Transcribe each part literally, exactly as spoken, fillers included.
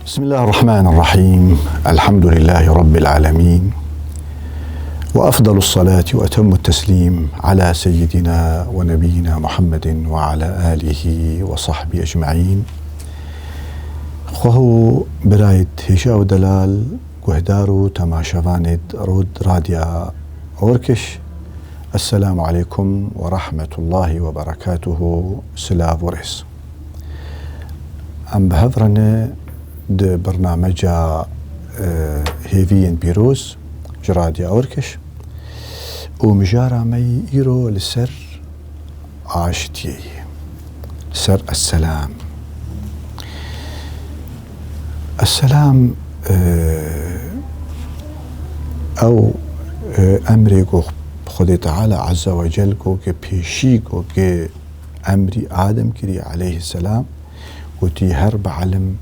بسم الله الرحمن الرحيم. الحمد لله رب العالمين. وأفضل الصلاة وأتم التسليم على سيدنا ونبينا محمد وعلى آله وصحبه أجمعين. Xweho birayêt hêşa û delal, guhdar û temaşevanêt Rod Radya Orkiş, Esselamu aleykum ve rahmetullahi ve berekatuhu, silav û rêz. Em bi hev re ne di birnameca, e, Hêviyên Pîroz ji Radya Orkiş û mijara me yî îro li ser aşitiyê ye. Ser Esselam. Esselam, e, ew, e, emrê ku Xwedê Teala Azze ve Cel ku ke pêşî ku ke emrî Adem kirî aleyhisselam, gotî her bi elim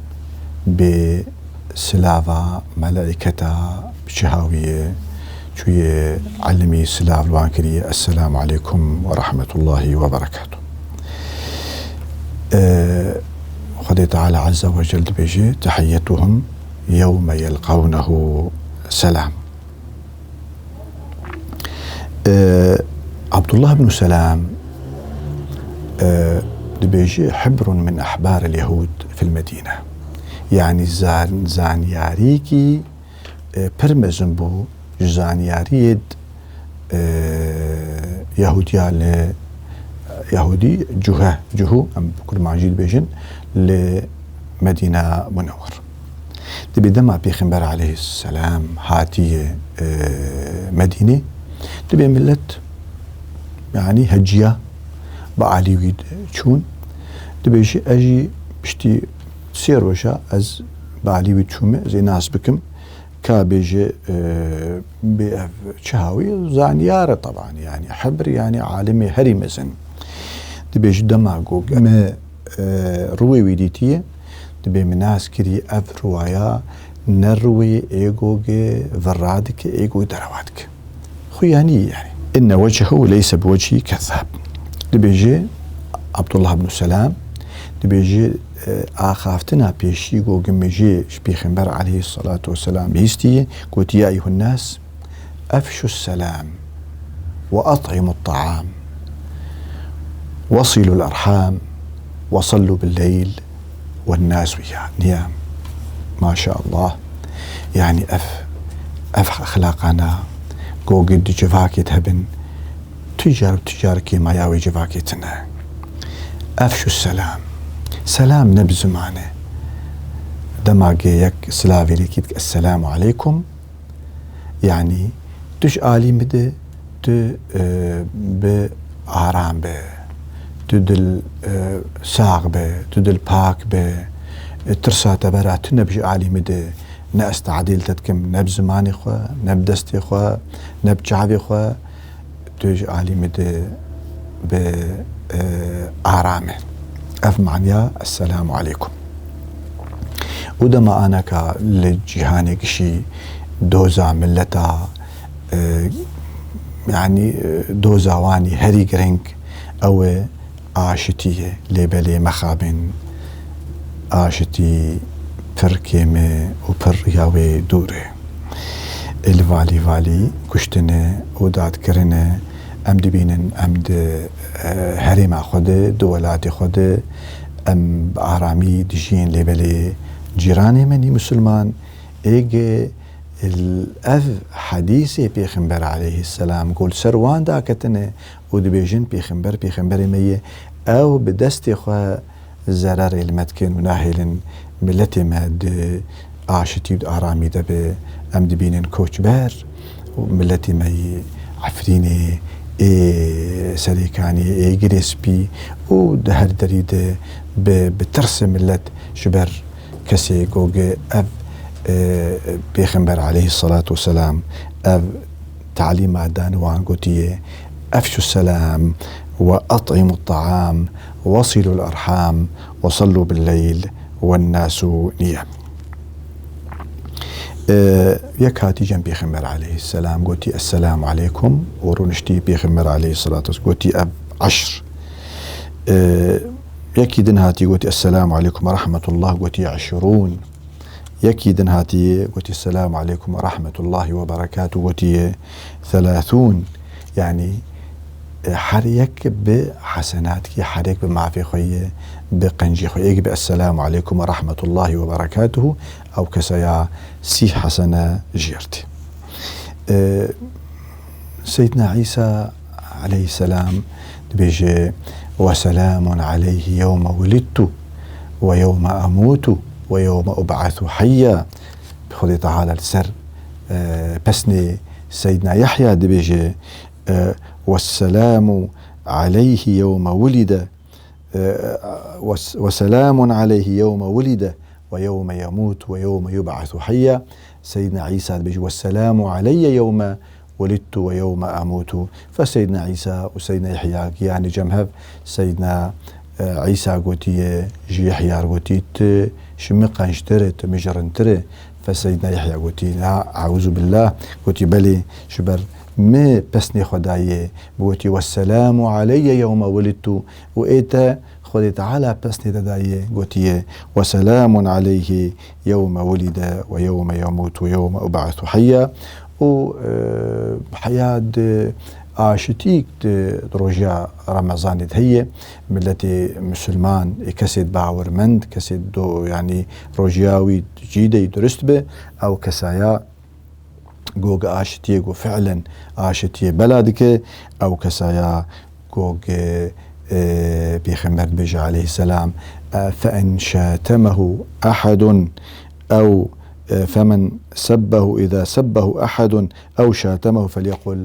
bê silava melaîketa bi çi hawî ye, çûye elimî silav li wan kiriye, Esselamu aleykum ve rahmetullahi ve berekatuh. Ee, Xwedê Teala Azze ve Cel dibêje, "Tehiyyetuhum yewme yelqawnehu selam." Ee, Abdullah ibn Selam, ee, dibêje, "Hibrun min ahbar el-yehud fil Medine." Yani zan-, zanyarîkî, ee, pir mezin bû ji zanyariyê d-, ee, Yehudiya li, Yehudî cuhe, cuhû, em kurmancî dibêjin, li Medîna Munewwer. Dibê dema Pêxember aleyhisselam hatiye, e, Medînê, dibê millet, yanî heciya bi alî wî çûn. Dibêjî, ez jî piştî sê roja ez bi alî wî çûme, ez ê nas bikim. Ka bêje, e, bê ev çi hawî? Zanyar e teban, yanî hebr, yanî alimê herî mezin. Dibêjî dema ku me, e, rûyê wî dîtiye, dibê min nas kirî ev rûwaya ne rûyê ê ku ge virra dike, ê ku derewa dike. Xuyanî yanî. Inne wechehû leyse bi wechî kezab. Dibêje Abdullah ibn Selam, dibêje, e, axaftina pêşî ku ge me jê ji Pêxember aleyhissalatu vesselam bihîstiye, gotiye, "Eyyuhen nas, efşus selam." Ve at'imut ta'am. Ve silul erham. Ve sallu bil leyl. Ve nas niya-, niyam. Maşallah. Yani ev, ev exlaqana gogê di civakê de hebin, tu car, tu car kêmaya wê civakê tine. Efşu selam. Selam ne bi zimanê. Dema ke yek silavê lê kî dike, "Esselamu aleykum." Yani, tu ji alî min de, tu, e, bi aram be, tu dil, e, sax be, tu dil pak be, e, tirsa te bera tune bi ji alî min de, ne ez tadîl te dikim, ne bi zimanê xwe, ne bi destê xwe, ne bi çavê xwe, tu ji alî min de bi, e, aram e. Ev manya, Esselamu aleykum. Û dema anaka li cîhanê gişî doza mileta, e, yanî, e, doza wanî herî girîng ew e aşitî ye, lê belê mexabin aşitî pir kêm e û pir riya wê dûr e. Li valî valî kuştine û dadkirine em dibînin, em di, e, herêma xwe de, di welatê xwe de, em bi aramî dijîn, lê belê cîranê me nî misilman êge ev hedîsê Pêxember aleyhisselam ku li ser wan daketine û dibêjin, Pêxember, Pêxemberê me ye, ew bi destê xwe zererê li me dikin û nahêlin miletê me di aşitî û di aramî de be. Em dibînin koçber û miletê me yê Efrînê, ê Serêkanê, ê Girê Spî û di her derî de bi, bi tirsê milet ji ber kesê ku ge ev, e, Pêxember aleyhissalatu vesselam ev talîma dan wan gotiye, "Efşu selam ve at'imu ta'am ve silul erham ve sallu bil leyl ve nasu niyam." E, yek hatî cem Pêxember aleyhisselam gotî, "Esselamu aleykum," û rûniştî Pêxember aleyhissalatu vesselam gotî, "Ev eşr." E, yekî din hatî gotî, "Esselamu aleykum ve rahmetullah," gotî, "Eşrûn." Yekî din hatiye, gotiye, "Selamu aleykum ve rahmetullahi ve berekatuh." Gotiye, "Thelathûn." Yani, e, her yek bi hesenatkî, her yek bi mafê xwe ye, bi qencî xwe. Yek bi "Esselamu aleykum ve rahmetullahi ve berekatuhu", ew kesaya sî hesene jêr tê. E, Seydina Îsa aleyhisselam dibêje, "Ve selamun aleyhi yewme wulidtu ve yewme emutu ve yewme ub'asu hayya." Xwedê Teala li ser, e, pesnê Seydina Yahya dibêje, e, "Ve selamu aleyhi yewme wulide, e, ve, ve selamun aleyhi yewme wulide ve yewme yemut ve yewme yub'asu hayya." Seydina Îsa dibêje, "Ve selamu aleyye yewme wulidtu ve yewme emutu." Fe Seydina Îsa û Seydina Yahya giyanî cem hev. Seydina, e, Îsa gotiye ji Yahya re, gotî, "Tu ji min qenctir î, tu min ji rintir î." Fe Seydina Yahya gotî, "La, euzu billah." Gotî, "Belê, ji ber min pesnê xwe daye." Gotî, "Ve selamu aleyye yewme wulidtu." Û ê te Xwedê Teala pesnê te daye, gotiye, "Ve selamun aleyhi yewme wulide ve yewme yemut ve yewme ub'asu hayya." Û, e, heya di aşitîk di, di rojiya Remezanê de heye. Miletê misilman, ê kesê bawirmend, kesê do, yanî rojiya wî cî de yî durist be, ew kesaya go aşitiyê, go fiilen aşitiyê bela dike, ew kesaya go, e, Pêxember dibêje aleyhisselam, e, "Fe in şatemehu ehedun ew, e, femen sebbehu, iza sebbehu ehedun ew şatemehu felyekul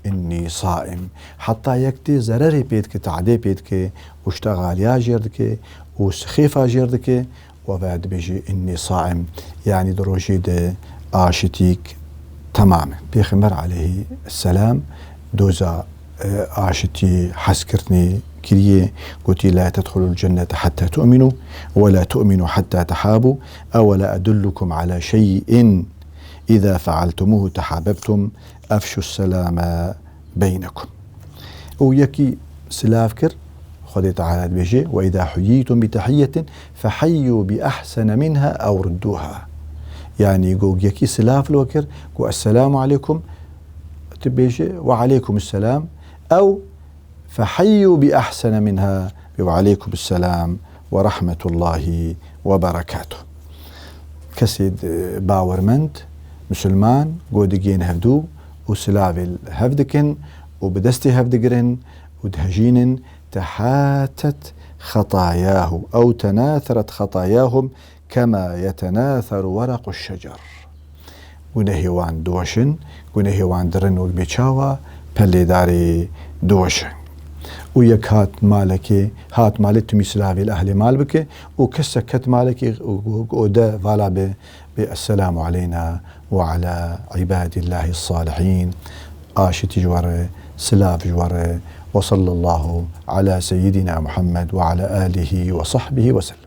inni saim." Heta yek tê zererê pê dike, tadê pê dike û ştexaliya jêr dike û sixêfa jêr dike, û ve dibêje, "Inni saim." Yanî di rojê de aşitîk temam e. Pêxember aleyhisselam doza, e, aşitî hezkirinê kiriye, gotî, "La tedhulul cennete hatta tu'minu ve la tu'minu hatta tehabu. Ewela edullukum ala şey'in iza fealtumuhu tehabebtum. Efşus selame beynekum." Û yekî silav kir, Xwedê Teala dibêje, "Ve izâ huyîtum bi tehiyyetin feheyyu bi ahsene minha ew rudduha." Yanî, go yekî silav li we kir, go, "Esselamu aleykum", tu bêje, "Ve aleykumusselam", ew, "Feheyyu bi ahsene minha", "Ve aleykumusselam ve rahmetullahi ve berekatuh." Kesê di, bawirmend, misilman, go digihên hevdû û silavê li hev dikin û bi destê hev digirin û dihejînin, "Tehatet xetayahu ew tenaseret xetayahum kema yetenaseru werequ şecer." Gunehê wan diweşin, gunehê wan dirin wek bê çawa pelê darê diweşe. Û yek hat malekê, hat malê, timî silavê li ehlê mal bike û kesek ket malekê û, û, û de vala be, bê, "Esselamu aleyna ve ala ibadillahi salihîn." Aşitî ji we re, silav ji we re. Ve sallallahu ala seyyidina Muhammed ve ala alihi ve sahbihi ve sellem.